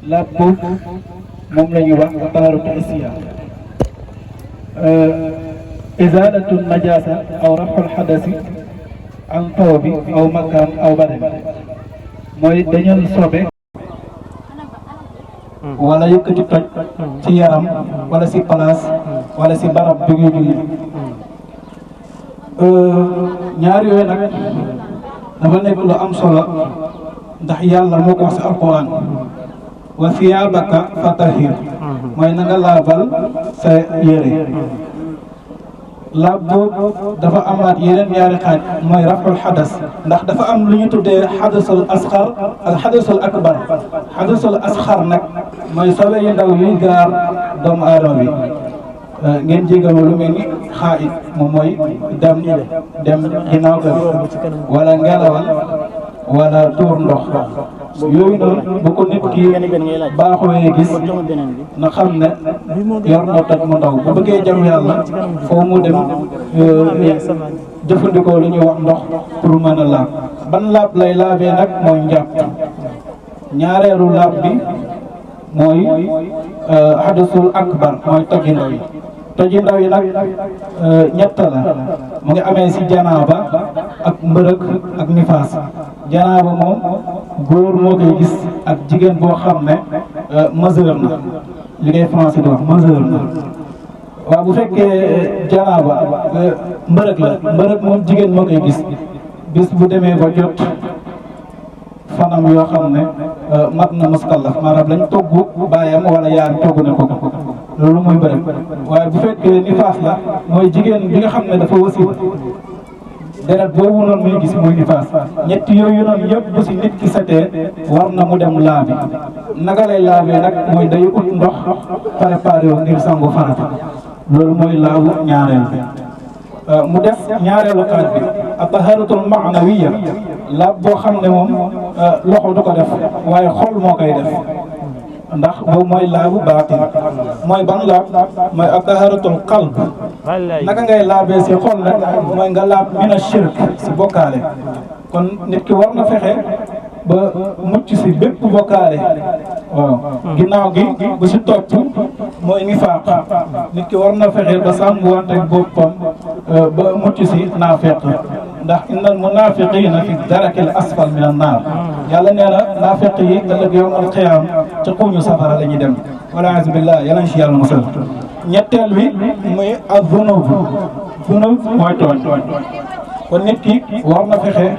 laab boobu moom la ñuy wax taharatu hissiya izalatu najasa aw raful xadasi an thawbi aw makaan aw badan mooy dañal sobe wala yëkkati toj ci yaram wala si place wala si barab bi ngay julli ñaar yooyu nag dafa nekk lu am solo ndax yàlla moo ko wax si alquran wa siyaabaka fatahhir mooy na nga laabal sa yére laab boobu dafa amaat yeneen ñaari xaaj mooy raful xadas ndax dafa am lu ñu tuddee xadasul asxar ak xadasul akbar xadasul asxar nag mooy sobe yu ndaw yuy gaar doomu aadama bi ngeen jégal lu mel ni xaayit moom mooy dem ginnaaw kër wala ngelawal wala tuur ndox yooyu noonu bu ko nit ki baaxooyee gis na xam ne yor na toj mu ndaw bu bëggee jam yàlla foo mu dem jëfandikoo lu ñuy wax ndox pour mën a laab ban laab lay laabee nag mooy njàpp ñaareelu laab bi mooy hadasul akbar mooy toji ndaw yi toji ndaw yi nag ñett la mu ngi amee si janaaba ak mbërëg ak nifaas janaaba moom góor moo koy gis ak jigéen boo xam ne majeur na li ngay français di wax majeur na waaw bu fekkee janaaba mbërëg la mbërëg moom jigéen moo koy gis bis bu demee ba jot fanam yoo xam ne mat na muskallaf maanaam lañ togg baayam wala yaayam togg ne ko loolu mooy mbërëg waaye bu fekkee nifaas la mooy jigéen bi nga xam ne dafa wasin deret boobu noonu muy gis muy nifaas ñetti yooyu noonu yëpp bu si nit ki setee war na mu dem laabi naka lay laabee nag mooy day ut ndox préparé wu ngir sangu farata loolu mooy laabu ñaareel bi mu def ñaareelu xaaj bi at-taharatul ma'nawiyya laab boo xam ne moom loxo du ko def waaye xol moo koy def ndax boobu mooy laabu baatin mooy ban laab mooy at-taharatul qalb naka ngay laabee si xol nag mooy nga laab mina shirk si bokkaale kon nit ki war na fexe ba mucc si bépp bokkaale waaw ginnaaw gi bu si topp mooy nifaaq nit ki war na fexe ba sàmmuwante boppam ba mucc si naafeq ndax innal munafiqina fi darakil asfal min an naar yàlla nee na naafeq yi ëllëg yawmal qiyaam ci xuuñu safara la ñuy dem wala a'uuzu billah yàlla na si yàlla musal ñetteel wi muy az-zunub mooy tooñ kon nit ki war na fexe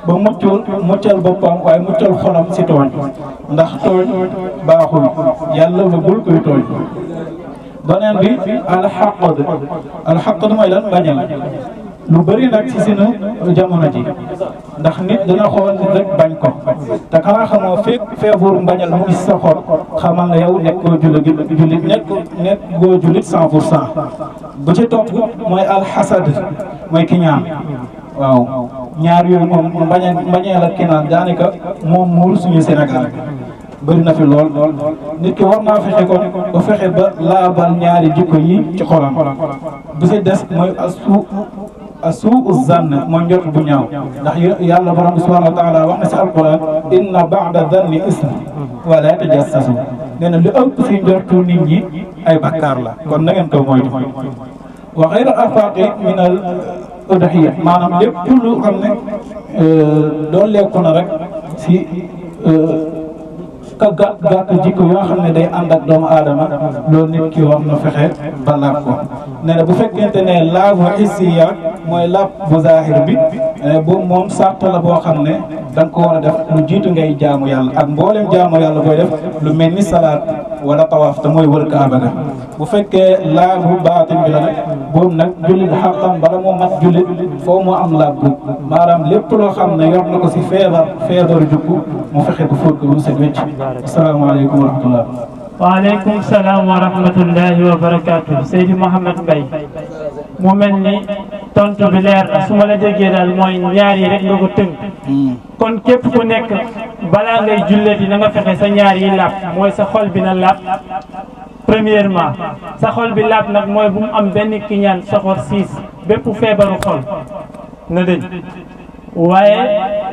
ba muccal boppam waaye muccal xolam si tooñ ndax tooñ baaxul yàlla bëggul kuy tooñ beneen bi alxaqd mooy lan bañal lu bëri nag ci sunu jamono ji ndax nit dana xool nit rek bañ ko te xanaa xamoo fekk feebaru mbañal mu gis sa xol xamal na yow nekkoo jullit nekkoo jullit 100%. bu ci topp mooy alxasad mooy kiñaan waaw ñaar yooyu moom mbañeel ak kinaan daanaka moom muur suñu Sénégal bëri na fi lool nit ki war naa fexe kon ba fexe ba laabal ñaari jikko yi ci xolam bu si des mooy asuu zann mooy njort bu ñaaw ndax yàlla borom bi subhanahu wa taala wax na si alquran inna ba'da zanni ism wala tajassasu nee na lu ëpp si njortu nit ñi ay bakkaar la kon na ngeen ko moytu wa xayra afaqi min al udhiya maanaam lépp lu xam ne dooleeku na rek si ka gàtt jikko yoo xam ne day ànd ak doomu aadama loolu nit ki war na fexe ba laab ko nee na bu fekkente ne laabu hissiya mooy laab bu zahir bi boobu moom sart la boo xam ne da nga ko war a def lu jiitu ngay jaamu yàlla ak mboolem jaamu yàlla booy def lu mel ni salaat wala tawaaf te mooy wër kaaba ga bu fekkee laabu baatin bi la nag boobu nag jullit xaqam bala moo mat jullit foo mu am laab bu maanaam lépp loo xam ne yor na ko si feebaru jukku mu fexe ko fóot ko bu set wecc. asalaamaaleykum wa rahmatulah. waaleykum salaam wa rahmatullahi wa barakaatu. Seydi Mouhamed Mbaye mu mel ni tontu bi leer na su ma la déggee daal mooy ñaar yi rek nga ko tënk. kon képp ku nekk balaa ngay julleeti na nga fexe sa ñaar yi laab mooy sa xol bi na laab premièrement sa xol bi laab nag mooy bu mu am benn kiñaan soxor siis bépp feebaru xol na dëñ waaye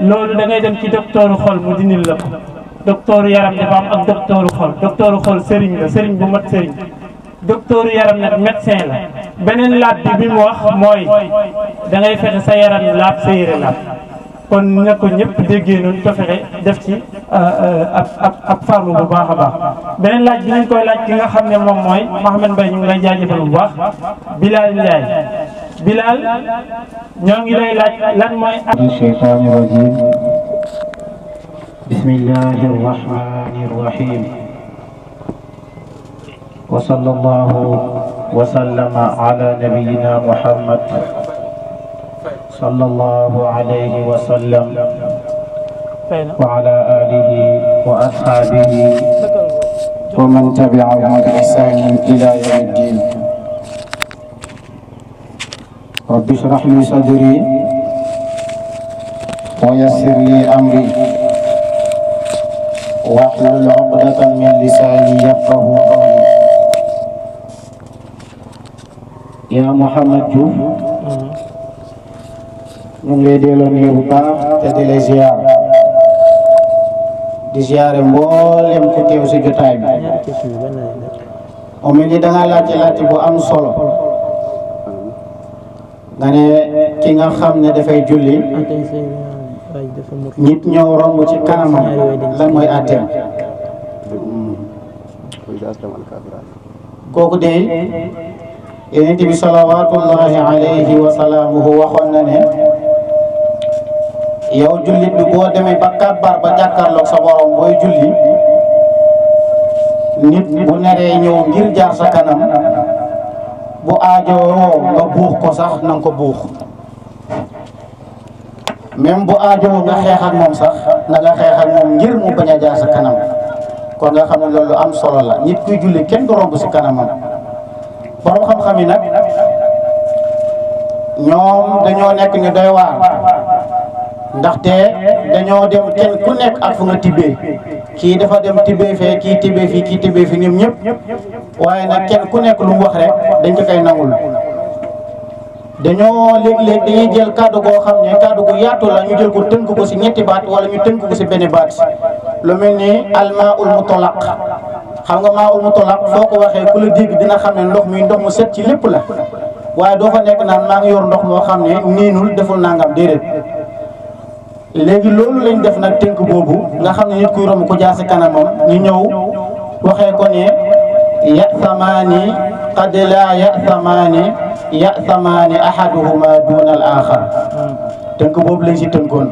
loolu da ngay dem ci docteuru xol mu dindil la ko docteur yaram dafa am ak docteur xol sëriñ la sëriñ bu mat sëriñ docteur yaram nag médecin la beneen laab bi mu wax mooy da ngay fexe sa yaram laab sa yére laab kon na ko ñëpp déggee noonu ko fexe def ci ab farlu bu baax a baax beneen laaj bi nañ koy laaj ki nga xam ne moom mooy Mouhamed Mbaye ñu ngi lay jaajëfal bu baax Bilal Ndiaye Bilal ñoo ngi lay laaj lan mooy الشيطان الرجيم بسم الله الرحمن الرحيم وصلى الله وسلم على نبينا محمد صلى الله عليه وسلم وعلى آله وأصحابه ومن تبعهم بإحسان إلى يوم الدين رب اشرح لي صدري ويسر لي أمري واحلل عقدة من لساني يفقه قولي يا محمد Diouf ñu ngi lay delloo nuyu bu baax te di lay ziar di ziare mboolem ku teew si jotaay bi mu mel ni da ngaa laajte bu am solo nga ne ki nga xam ne dafay julli nit ñëw romb ci kanamam lan mooy àtteem kooku de Yonent bi salawaatullahi alayhi wa salaamuhu waxoon na ne yow jullit bi boo demee ba kàbbar ba jàkkaarloog sa borom booy julli nit bu neree ñëw ngir jaar sa kanam bu aajowoo nga buux ko sax na nga ko buux même bu aajowoo nga xeex ak moom sax na nga xeex ak moom ngir mu bañ a jaar sa kanam kon nga xam ne loolu am solo la nit kuy julli kenn du romb si kanamam borom xam-xam yi nag ñoom dañoo nekk ñu doy waar ndaxte dañoo dem kenn ku nekk ak fu nga tibbee kii dafa dem tibbee fee kii tibbee fii kii tibbee fii ñoom ñëpp waaye nag kenn ku nekk lu mu wax rek dañ ko koy nangul dañoo léeg-léeg dañuy jël kàddu goo xam ne kàddu gu yaatu la ñu jël ko tënk ko si ñetti baat wala ñu tënk ko si benn baat lu mel ni almaul mutlaq xam nga maaul mutlaq foo ko waxee ku la dégg dina xam ne ndox mi ndox mu set ci lépp la waaye doo fa nekk naan maa ngi yor ndox moo xam ne niinul deful nangam déedéet léegi loolu lañ def nag tënk boobu nga xam ne nit kuy romb ko jaasi kanamam ñu ñëw waxee ko ne ya'samaani qad laa ya'samaani ahaduhuma duna al axar tënk boobu lañ si tënkoon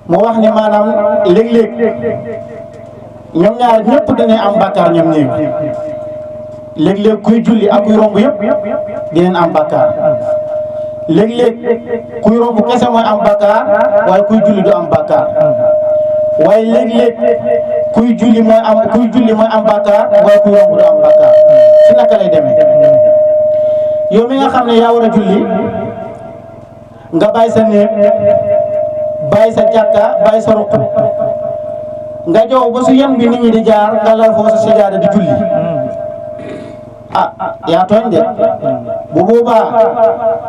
mu wax ni maanaam léeg-léeg ñoom ñaar ñëpp dañuy am bàkkaar ñoom ñëw léeg-léeg kuy julli ak kuy romb yëpp dinañ am bàkkaar léeg-léeg kuy romb kese mooy am bàkkaar waaye kuy julli du am bàkkaar waaye léeg-léeg kuy julli mooy am bàkkaar waaye kuy romb du am bàkkaar si naka lay demee yow mi nga xam ne yaa war a julli nga bàyyi sa néeg bàyyi sa jàkka bàyyi sa ruq nga jow ba su yan bi nit ñi di jaar nga lal foofu sa sijaada di julli yaa tooñ de bu boobaa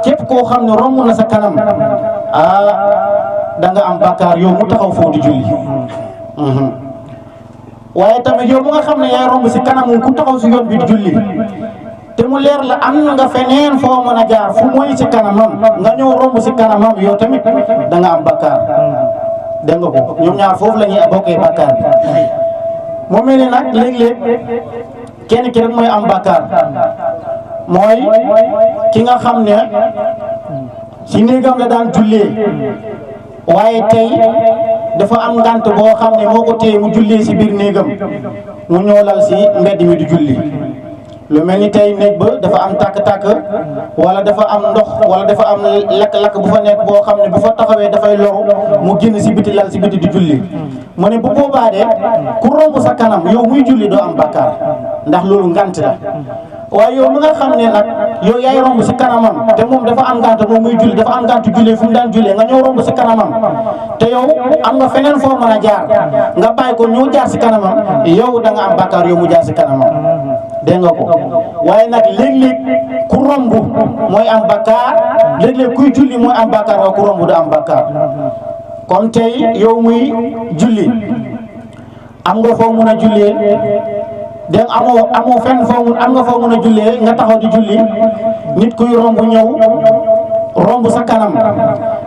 képp koo xam ne romb na sa kanam da nga am bàkkaar yow mu taxaw foofu di julli waaye tamit yow mu nga xam ne yaay romb si kanam ku taxaw si yoon bi di julli te mu leer la am nga feneen foo mën a jaar fu mooy si kanamam nga ñëw romb si kanamam yow tamit da nga am bàkkaar dégg nga ko ñoom ñaar foofu la ñuy bokkee bàkkaar bi mu mel ni nag léeg-léeg kenn ki rek mooy am bàkkaar mooy ki nga xam ne si néegam la daan jullee waaye tey dafa am ngant boo xam ne moo ko téye mu jullee si biir néegam mu ñëw lal si mbedd mi di julli lu mel ni tey néeg ba dafa am tàkk-tàkk wala dafa am ndox wala dafa am lakk-lakk bu fa nekk boo xam ne bu fa taxawee dafay loru mu génn si biti lal si biti di julli mu ne bu boobaa de ku romb sa kanam yow muy julli doo am bàkkaar ndax loolu ngant la waaye yow mi nga xam ne nag yow yaay romb si kanamam te moom dafa am ngant moom muy julli dafa am ngant jullee fu mu daan jullee nga ñëw romb si kanamam te yow am nga feneen foo mën a jaar nga bàyyi ko ñëw jaar si kanamam yow da nga am bàkkaar yow mu jaar si kanamam dégg nga ko waaye nag léeg-léeg ku romb mooy am bàkkaar léeg-léeg kuy julli mooy am bàkkaar waaye ku romb du am bàkkaar comme tey yow muy julli am nga foo mun a jullee dégg amoo fenn foo mun am nga foo mun a jullee nga taxaw di julli nit kuy romb ñëw romb sa kanam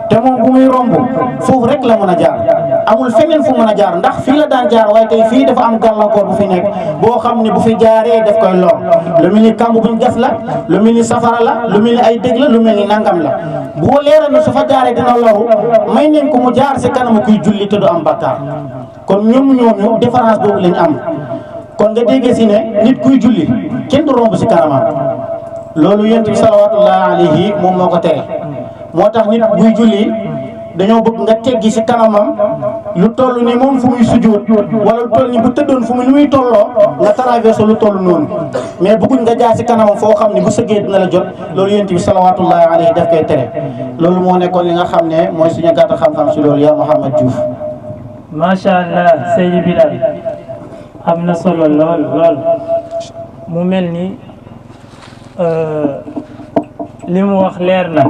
te moom bu muy romb foofu rek la mën a jaar amul feneen fu mën a jaar ndax fii la daan jaar waaye tey fii dafa am gàllankoor bu fi nekk boo xam ne bu fi jaaree daf koy lor lu mel ni kàmb buñ gas la lu mel ni safara la lu mel ni ay dëgg la lu mel ni nangam la boo leeral na su fa jaaree dina loru may neen ko mu jaar si kanam kuy julli te du am bakkaar kon ñooñu différence boobu lañ am kon nga déggee si ne nit kuy julli kenn du romb si kanamam loolu yonent bi salawaatullahi alayhi moom moo ko tere moo tax nit buy julli dañoo bëgg nga teggi si kanamam lu toll ni moom fu muy sujjóot wala lu toll ni bu tëddoon fu mu lu muy tolloo nga traversé lu toll noonu mais bëgguñ nga jaar si kanamam foo xam ne bu sëggee dina la jot loolu yonent bi salawaatullahi alayhi daf koy tere loolu moo nekkoon li nga xam ne mooy suñu gàtt xam-xam si loolu yaa Mouhamed Diouf. macha allah Seydi Bilal am na solo lool mu mel ni li mu wax leer na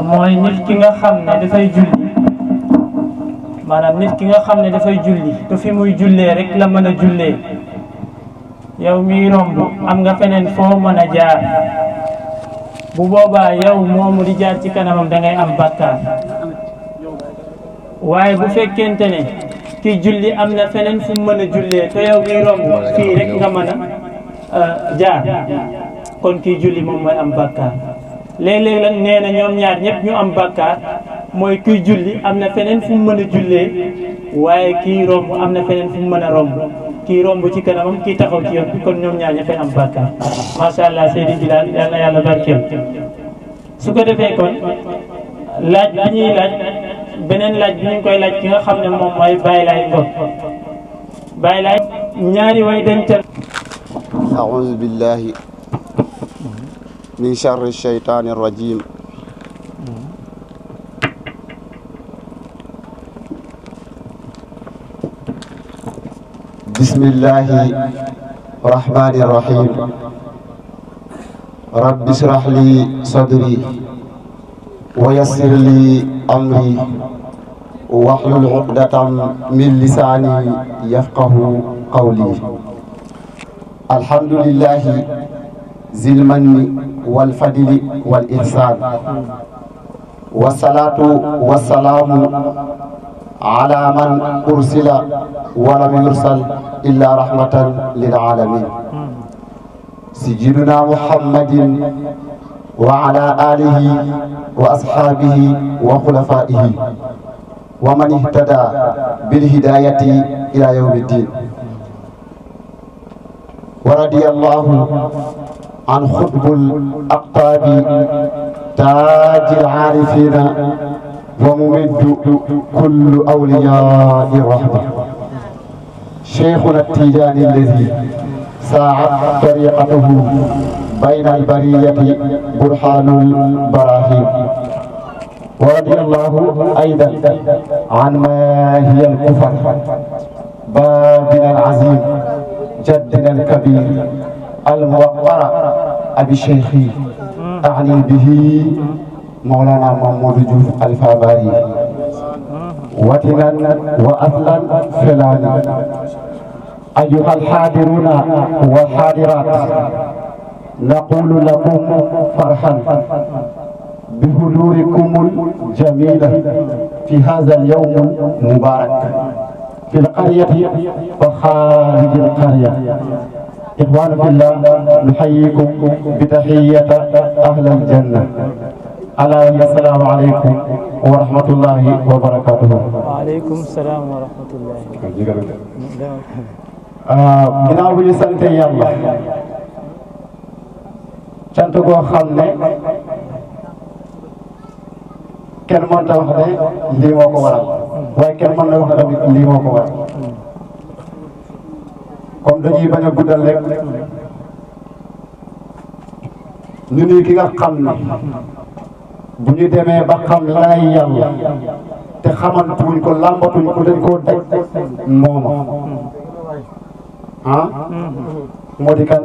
mooy nit ki nga xam ne dafay julli maanaam nit ki nga xam ne dafay julli te fi muy jullee rek la mën a jullee yow miy romb am nga feneen foo mën a jaar bu boobaa yow moomu di jaar ci kanamam da ngay am bàkkaar waaye bu fekkente ne ki julli am na feneen fu mu mën a jullee te yow miy romb fii rek nga mën a jaar kon kii julli moom mooy am bàkkaar léeg-léeg nag nee na ñoom ñaar ñëpp ñu am bàkkaar mooy kuy julli am na feneen fu mu mën a jullee waaye kii romb am na feneen fu mu mën a romb kii romb ci kanamam kii taxaw ci yoon bi kon ñoom ñaar ñëppay am bàkkaar macha allah Seydi Bilal yal na yàlla barkeel su ko defee kon laaj bi ñuy laaj beneen laaj bi ñu koy laaj ki nga xam ne moom mooy Baye Laye Ngom Baye Laye ñaari way dencal. أعوذ بالله من شر الشيطان الرجيم بسم الله الرحمن الرحيم رب اشرح لي صدري ويسر لي أمري واحلل عقدة من لساني يفقه قولي الحمد لله ذي المن والفضل والإحسان والصلاة والسلام على من أرسل ولم يرسل إلا رحمة للعالمين سيدنا محمد وعلى آله وأصحابه وخلفائه ومن اهتدى بالهداية إلى يوم الدين ورضي الله عن خطب الأقطاب تاج العارفين وممد كل أولياء الرحمة شيخنا التيجاني الذي ساعد طريقته بين البرية برهان البراهين ورضي الله أيضا عن ما هي الكفر بابنا العظيم جدنا الكبير الموقر أبي شيخي أعني به مولانا محمود جوف الفاباري وطنا وأصلا فلان أيها الحاضرون والحاضرات نقول لكم فرحا بحضوركم الجميلة في هذا اليوم المبارك في القرية وخارج القرية إخوان في الله نحييكم بتحية أهل الجنة ألا السلام عليكم ورحمة الله وبركاته. وعليكم السلام ورحمة الله. ginnaaw bi ñu sant yàlla cant goo xam ne kenn mën ta wax ne lii moo ko waral waaye kenn mën na wax tamit lii moo ko waral comme dañuy bañ a guddal rek ñu ni ki nga xam ne bu ñu demee ba xam lay yàlla te xamantuñ ko làmbatuñ ko dañ koo daj mooma moo di kan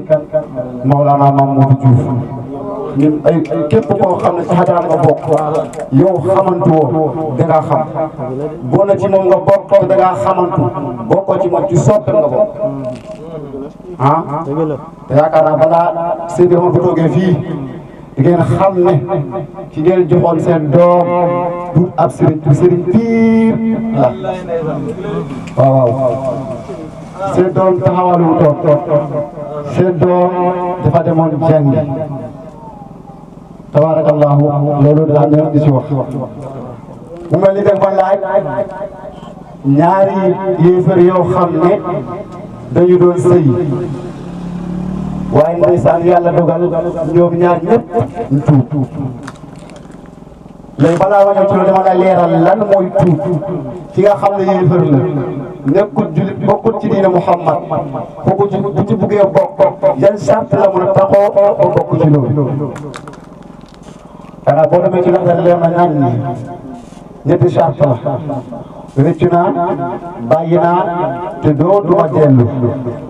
Mawlana Mamadou Diouf ñun ay képp koo xam ne ci xadara nga bokk yow xamantu woo da ngaa xam boo na ci moom nga bokk te da ngaa xamantu bokkoo ci moom ci soppe nga bokk ah te yaakaar naa balaa Seydi Omar bu toogee fii di ngeen xam ne ci ngeen joxoon seen doom du ab sëriñ piir la waaw seen doom taxawalu toog seen doom dafa demoon jàngi tabarakallahu loolu daa mel di ci wax mu mel ni dafa laaj ñaari yéefar yoo xam ne dañu doon sëy waaye ndeysaan yàlla dogal ñoom ñaar ñëpp ñu tuub léegi balaa ma ñëw ci loolu dama la leeral lan mooy tuub ki nga xam ne yéefar la nekkul jullit bokkul ci diine Muhammad kooku bu ci buggee bokk yan sart la mën a taxoo ba bokk ci loolu xanaa boo demee ci ndax leer na nañ ni ñetti sart la rëccu naa bàyyi naa te dootuma dellu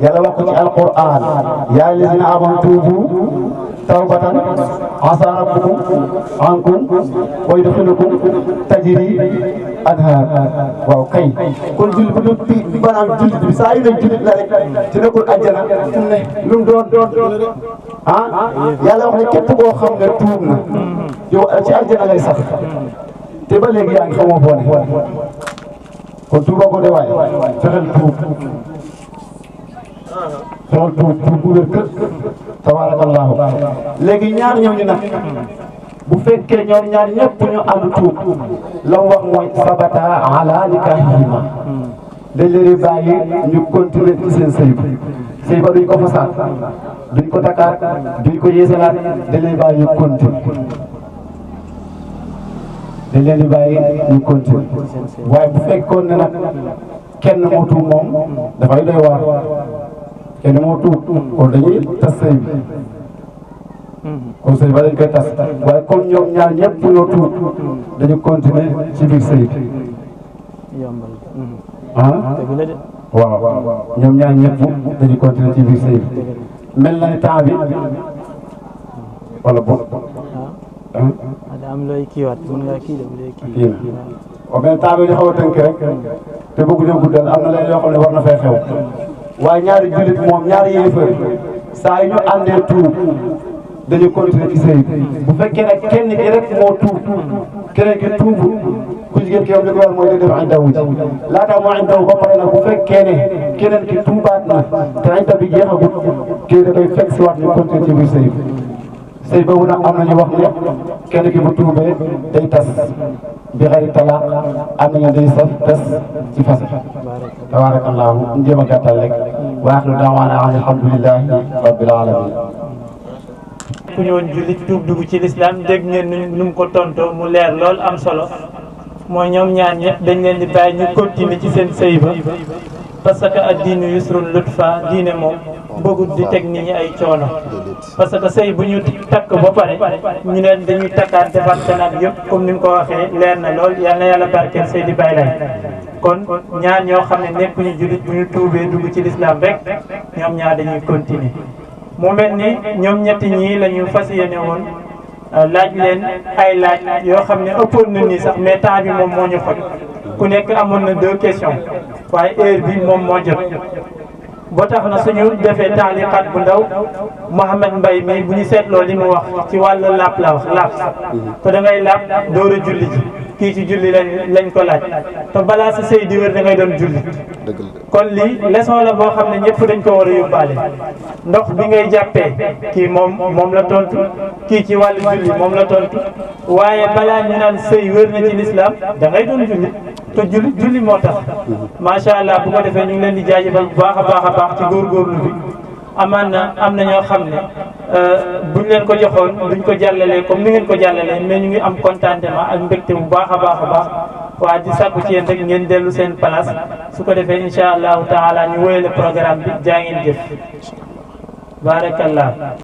yàlla wax ko ci alquran yaa lazina amanu tuubu tawbatan asaa rabbukum ankum wa yudxilukum tajri anhaar waaw kay kon jullit bu doon bi maanaam jullit bi saa yu ne jullit la rek ci nekkul àjjana fu mu ne lu mu doon ah yàlla wax ne képp koo xam ne tuub na yow ci àjjana lay sax te ba léegi yaa ngi xamoo foo ne kon tuuba ko de waay fexeel tuub bu wér kër tabarakallahu léegi ñaar ñooñu nag bu fekkee ñoom ñaar ñëpp ñu ànd tuub la mu wax mooy sabata ala nikahihima dañ leen di bàyyi ñu continuer ci seen sëy ba duñ ko fasaat duñ ko takkaat duñ ko yeesalaat dañ leen di bàyyi ñu continuer dañ leen di bàyyi ñu continuer waaye bu fekkoon ne nag kenn moo tuub moom dafay doy waar kenn moo tuub kon dañuy tas sëy bi kon sëy ba dañ koy tas waaye comme ñoom ñaar ñëpp ñoo tuub dañu continuer ci biir sëy bi ah waaw ñoom ñaar ñëpp dañu continuer ci biir sëy bi mel na ni temps bi wala boog am looy kiiwaat mën ngaa kii dem léegi kii na waaw mais temps bi ñu xaw a tënk rek te bëgguñu guddal am na leen yoo xam ne war na fay xew waaye ñaari jullit moom ñaari yéefar saa yu ñu àndee tuub dañu continuer ci sëy bu fekkee nag kenn ki rek moo tuub keneen ki tuubu ku jigéen ki yow li ko war mooy di def indaw ji laata moo indaw ba pare nag bu fekkee ne keneen ki tuubaat na te indaw bi jeexagut kii da koy fekk si waat ñu continuer ci biir sëy sëy boobu nag am nañu wax ne kenn ki bu tuubee day tas bi xëy talaq am nañu day saf tas ci fas tabarakallahu ñu jéem a gàttal rek wa axiru daawaana an alhamdulillahi rabbil alamin ku ñëwoon jullit tuub dugg ci lislaam dégg ngeen nu mu ko tontoo mu leer lool am solo mooy ñoom ñaar ñëpp dañ leen di bàyyi ñu continuer ci seen sëy ba parce que ad diinu yusrun lutfa diine moom bëggut di teg nit ñi ay coono parce que sëy bu ñu takk ba pare ñu ne dañuy takkaat defaat kanaat yëpp comme ni mu ko waxee leer na lool yal na yàlla barkeel sëy di bàyyi lay kon ñaar ñoo xam ne nekkuñu jullit bu ñu tuubee dugg ci lislaam rek ñoom ñaar dañuy continuer mu mel ni ñoom ñetti ñii la ñu fas yéene woon laaj leen ay laaj yoo xam ne ëppoon na nii sax mais temps bi moom moo ñu xoj ku nekk amoon na 2 questions waaye heure bi moom moo jot boo tax na suñu defee taaliqaat bu ndaw Mouhamed Mbaye mi bu ñu seetloo li mu wax ci wàllu laab la wax laab te da ngay laab door a julli ji kii ci julli lañ ko laaj te balaa sa sëy di wér da ngay doon julli kon lii leçon la boo xam ne ñëpp dañ ko war a yóbbaale ndox bi ngay jàppee kii moom la tontu kii ci wàllu julli moom la tontu waaye balaa ñu naan sëy wér na ci lislaam da ngay doon julli te julli moo tax macha allah bu ko defee ñu ngi leen di jaajëfal bu baax a baax ci góorgóorlu bi am na ñoo xam ne buñ leen ko joxoon duñ ko jàllalee comme ni ngeen ko jàllalee mais ñu ngi am contentement ak mbégte bu baax a baax waa di sàkku ci yéen rek ngeen dellu seen place su ko defee incha allahu taala ñu wéyale programme bi jaa ngeen jëf barakallah